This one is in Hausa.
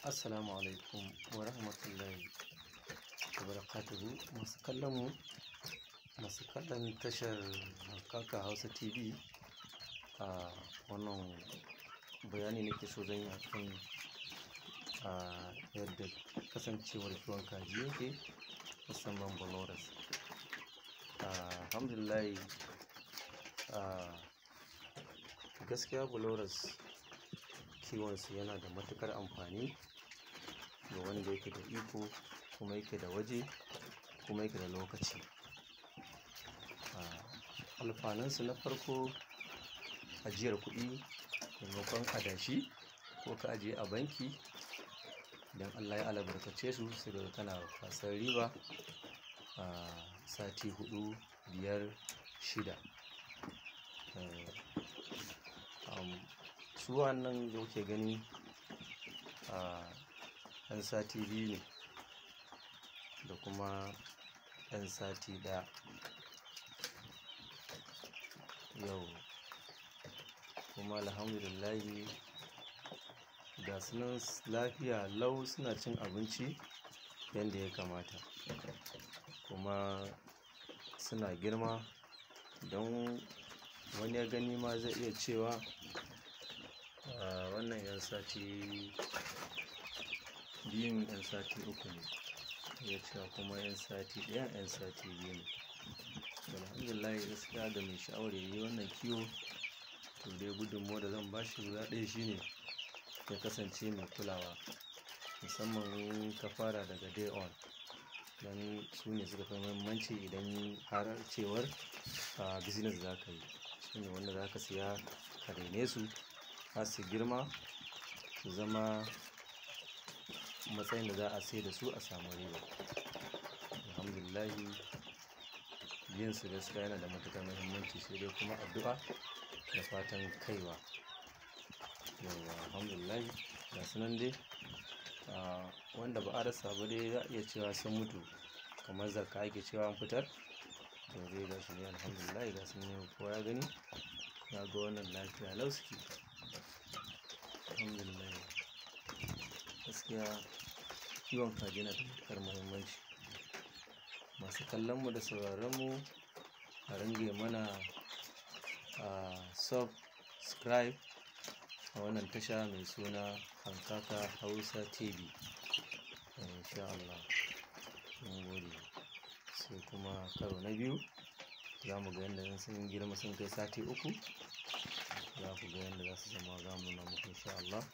Assalamu alaikum wa rahmatullahi wa barakatuhu. Masu kallon mu, masu kallon tashar Hankaka Hausa TV, a wannan bayani nake so zan yi akan yadda kasancewar kiwon kaji yake, musamman Broilers. Alhamdulillahi, gaskiya Broilers kiwonsu yana da matuƙar amfani ga wanda yake da iko, kuma yake da waje, kuma yake da lokaci. Alfanunsu na farko, ajiyar kuɗi maimakon adashi ko ka ajiye a banki. Idan Allah ya albarkace su, sai kaga kana kwasar riba a sati 4, 5, 6. Su wannan da kuke gani a ɗan sati 2 ne da kuma ɗan sati 1. Yau kuma alhamdulillahi ga su nan lafiya lau, suna cin abinci yanda ya kamata, kuma suna girma. Don wani ya gani ma zai iya cewa wannan 'yan sati 2n 'yan sati 3 ne, ya cewa kuma 'yan sati 1 'yan sati 2 ne. Alhamdulillahi, gaskiya ga mai sha'awar yayi wannan kiwo, to dai gudunmawar da zan bashi guda ɗaya shine ya kasance mai kulawa, musamman in ka fara daga day on, don su ne suka fi muhimmanci. Idan har cewar business za ka yi, su ne wanda za ka siya ka raine su har su girma su zama matsayin da za a sai da su a samu riba. Alhamdulillahi, yin su gaskiya yana da matuƙar muhimmanci, sai dai kuma addu'a da fatan kaiwa. Yauwa, alhamdulillahi, ga su nan dai, wanda ba a rasa ba dai za a iya cewa sun mutu, kamar zakka ake cewa an fitar. To dai ga shi ne, alhamdulillahi, ga su nan, kowa ya gani, ya ga wannan lafiya lau suke. Alhamdulillahi, gaskiya kiwon kaji yana da matuƙar muhimmanci. Masu kallon mu da sauraron mu, a ringa mana subscribe a wannan tasha mai suna Hankaka Hausa TV. Insha Allah, mun gode. Sai kuma karo na biyu za mu ga yadda sun girma, sun kai sati 3, za ku ga yadda za su zama, za mu nuna muku insha Allah.